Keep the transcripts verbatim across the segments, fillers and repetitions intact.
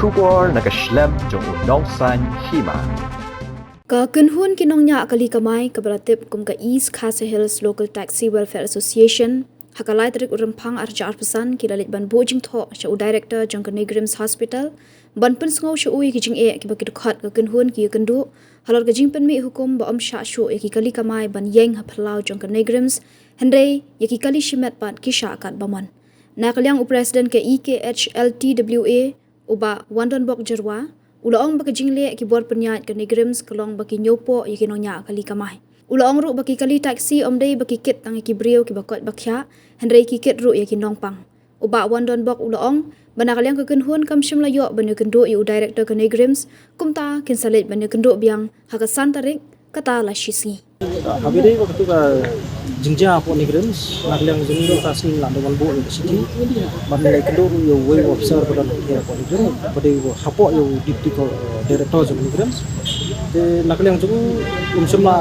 Khubor na ka shlem jong u nongsan hima. Ka kynhun ki nongñiah kali kamai kaba la tip kum ka East Khasi Hills Local Taxi Welfare Association ha ka lai tarik u Rymphang arhajar arphew san ki la leit ban buh jingthoh sha u director jong ka NEIGRIHMS Hospital ban pynsngew sha u ïa ki jingeh kiba ki dkhot ka kynhun ki ïakynduh halor ka jingpynmih hukum ba ym shah shuh ïa ki kali kamai ban ïeng ha phyllaw jong ka NEIGRIHMS, hynrei ïa ki kali shimet pat ki shah katba mon. Na ka liang u president ka E K H L T W A, u Bah Wandonbok Jyrwa, u la ong ba ka jingleh ki bor pynïaid ka NEIGRIHMS ka long ba ki ñiewpoh ïa ki nongñiah kali kamai. U la ong ruh ba ki kali taxi ym dei ba ki kit tang ïa ki briew kiba koit ba khiah, hynrei ki kit ruh ïa ki nongpang. U Bah Wandonbok u la ong ba na ka liang ka kynhun kam shym la ïoh ban ïakynduh ïa u director ka NEIGRIHMS, kumta kin sa leit ban ïakynduh biang ha ka san tarik, kata la shisngi. Haba ïadei bad katu ka jingjia hapoh NEIGRIHMS, na ka liang jong ngi mynta ka sngi ngi la dang wan buh ïa ka shithi ban leit kynduh ruh ïa uwei u officer ba don hangne hapoh NEIGRIHMS, ba dei hapoh ïa u deputy co-, director jong NEIGRIHMS. Te na ka liang jong u, um shym la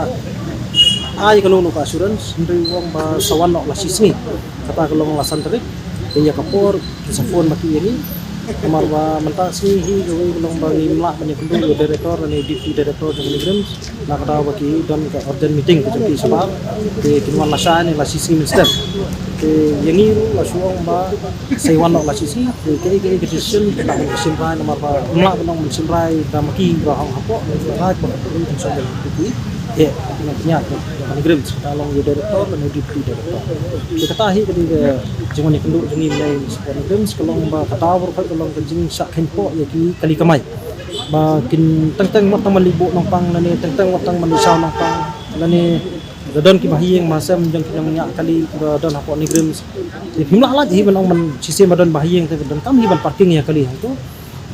ai kano kano ka assurance, hynrei u ong ba sa wan noh la shisngi. Kata ka long la san tarik. Te ïa ka por kin sa phone ma ki ïa ngi. Namar ba mynta ka sngi hi kawei ka long ba ngim lah ban ïakynduh ïa u director lane u deputy director jong NEIGRIHMS na ka daw ba ki don ka urgent meeting ka jong ki shabar. Te kin wan lashai ne la shisngi mynstep. Te ïa ngi ruh la shu ong ba sa wan noh la shisngi. Te kaei kaei ka decision ka lah ban shim rai namar ba ngim lah ban ong ban shim rai da ma ki ba hong hapoh. Rai ba ka tu kin shong da ki. Te ki nongñiah NEIGRIHMS, kata long ïa u director lane u deputy director. Te kata hi ka dei ka jingwan ïakynduh jong ngi mynne sha NEIGRIHMS ka long ba kata baroh ka long ka jingshah kheiñpoh ïa ki kali kamai. Ba kin teng teng wat tang ban leit buh nongpang lane teng teng wat tang ban leit shaw nongpang lane da don kiba ha ïing ha sem jong ki nongñiah kali kiba don hapoh NEIGRIHMS. Te phim lah lait hi ban ong ban shisien ba don ba ha ïing te donkam hi ban parking ïa kali hangto.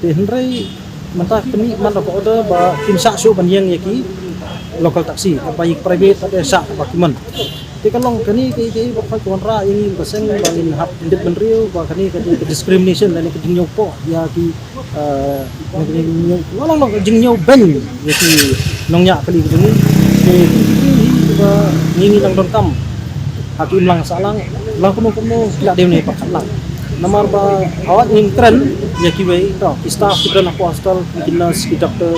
Te hynrei mynta ka pynmih man da ka order ba kim shah shuh ban ïeng ïa ki local taxi, kaba ïa ki private te shah ba ki mon. Te ka long kane ka ïa ka ïa ba khot ka wanrah ïa ngi ba seng ba ngin hap kyndit bynriew ba kane ka dei ka discrimination lane ka jingñiewpoh ïa ki, eh, ka jingñiew, ka long ka jingñiewbeiñ ïa ki nongñiah kali ka jong ngi. Te ka jingñiew hi ba ngi ngi dang donkam ha ki imlang sahlang, la kumno kumno ki la dei ban ïa pyrkhat lang. Namar ba hawat ngim kren ïa kiwei, to, ki staff ki don hapoh hospital, ki nurse, ki doctor.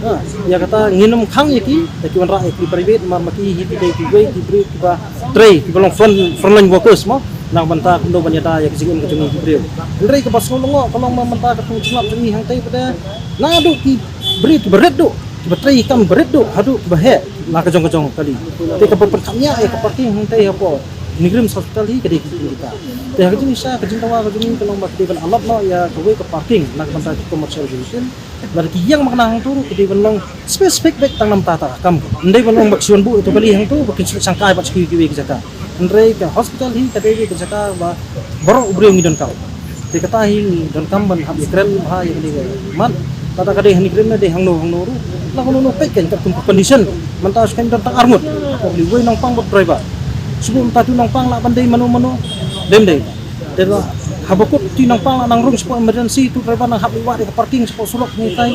Ha, ïa kata ngin ym khang ïa ki, ïa ki wanrah ïa ki private, namar ma ki hi ki dei kiwei ki briew kiba trei, kiba long front, frontline workers mo, na ka bynta kumno ban ïada ïa ki jingim ka jong ngi ki briew. Hynrei kaba sngewlyngngoh ka long ma mynta ka jinglap jong ngi hangtei pat de, naduh ki briew kiba rit duh, kiba trei kam ba rit duh, haduh kiba heh la ka jong ka jong kali. Te kaba pynkhapngiah ïa ka parking hangtei hapoh NEIGRIHMS Hospital hi ka dei ka jingkita. Te ha ka jingshisha ka jingdawa ka jong ngi ka long ba ka dei ban allot noh ïa kawei ka parking na ka bynta ki commercial vehicle. Lada ki ïeng makna hangto ruh ka dei ban long specific beit tang na bynta kata ka kam. Ym dei ban long ba ki shu wan buh ïa tu kali hangto ba kin shu shangkai bad sha kiwei kiwei ki jaka. Hynrei ka hospital hi ka dei ka jaka ba baroh u briew ngi donkam. Te kata hi ngi donkam ban hap ïakren bha ïa kane ka mat. Lada ka dei ha NEIGRIHMS ne dei hangno hangno ruh, la kumno kumno peit kein katkum ka condition. Mynta shu kein don tang arngut, ka dei uwei nongpang bad driver. Shu buh mynta tu nongpang lah ban dei mano mano, dei ym dei. Te la haba kut tu nongpang lah nang rung shapoh emergency, tu driver nang hap leit wad ïa ka parking shapoh surok ngi tai.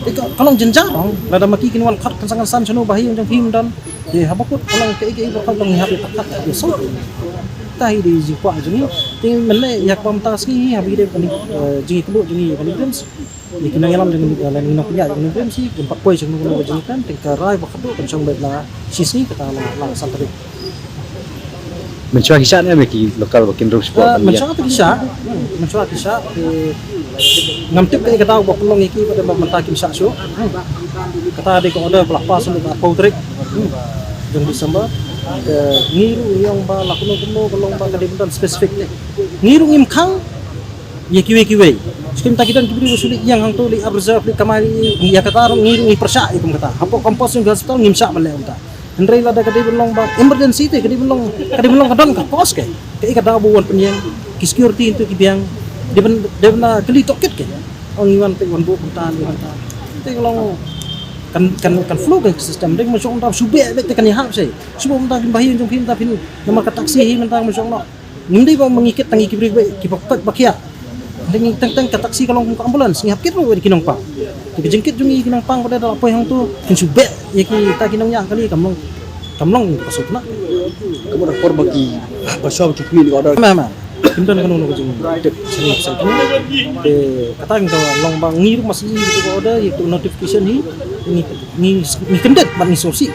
Te ka, ka long jynjar ong, lada ma ki kin wan khot kynsan kynsan shano ba ha ïing jong phi ym don. Te haba kut ka long kaei kaei baroh ka long ngi hap ïa pyrkhat ïa shuh. Kata hi dei jingkwah jong ngi. Te mynne ïa kaba mynta ka sngi hi haba ïadei bad ka, eh, jingïakynduh jong ngi ïa ka NEIGRIHMS, ïa ki nongïalam jong ngi, eh, lane ngi nongpynïaid jong ka NEIGRIHMS hi kim pat poi sha kano kano ka jingïakren, te ka rai ba khatduh kan shong beit la shisngi, kata la, la san tarik. Mynshuwa ki shah ne em ïa ki local ba kin rung shapoh? Eh, mynshuwa te ki shah, hmm, mynshuwa ki shah, te ngam tip kaei ka daw ba pynlong ïa ki ba dei ba mynta kim shah shuh. Hmm. Kata dei ka order ba la pass ha ka arphew tarik, hmm, jong December. Te ngi ruh ngi ong ba la kumno kumno ka long ba ka dei ban don specific te. Ngi ruh ngim khang ïa kiwei kiwei. Shu kumta ki don ki briew ba shu leit ïeng hangto, leit ap reserve, leit kamai, ïa kata ruh ngi ruh ngi pyrshah ïa kum kata. Hapoh campus jong ka hospital ngim shah ban leh kumta. Hynrei lada ka dei ban long ba emergency te, ka dei ban long, ka dei ban long ka don ka cause ke. Kaei ka daw ba wan pynïeng, ki security hangto ki biang, dei ban, dei ban, ah, kylli tohkit ke. Ong ngi wan te wan buh kumta, ngi wan ta. Te ka long kan, kan, kan flow ka system, dei ban shong da shu beh beh te kan ïahap sei. Shu buh mynta phin ba hi jong phin, mynta phin namar ka taxi hi mynta ban shong noh. Ngim dei ba ma ngi kit tang ïa ki briew ba ki ba koit ba khiah. Dei ngi teng teng ka taxi ka long kum ka ambulance, ngi hap kit ruh ïa ki nongpang. Te ka jingkit jong ngi ïa ki nongpang ba dei da la poi hangto, kin shu beh ïa kita ki nongñiah kali, kam long, kam long ka sutna. Ka mut da por ba ki, ba shuwa ba ki pynmih order. Mama. Ym don kano kano ka jingtip sha ngi sha ngi. Te kata ka long ba ngi ruh ma sngewthuh ka order ïa ka notification hi, ngi ngi ngi kyndit bad ngi sngewsih.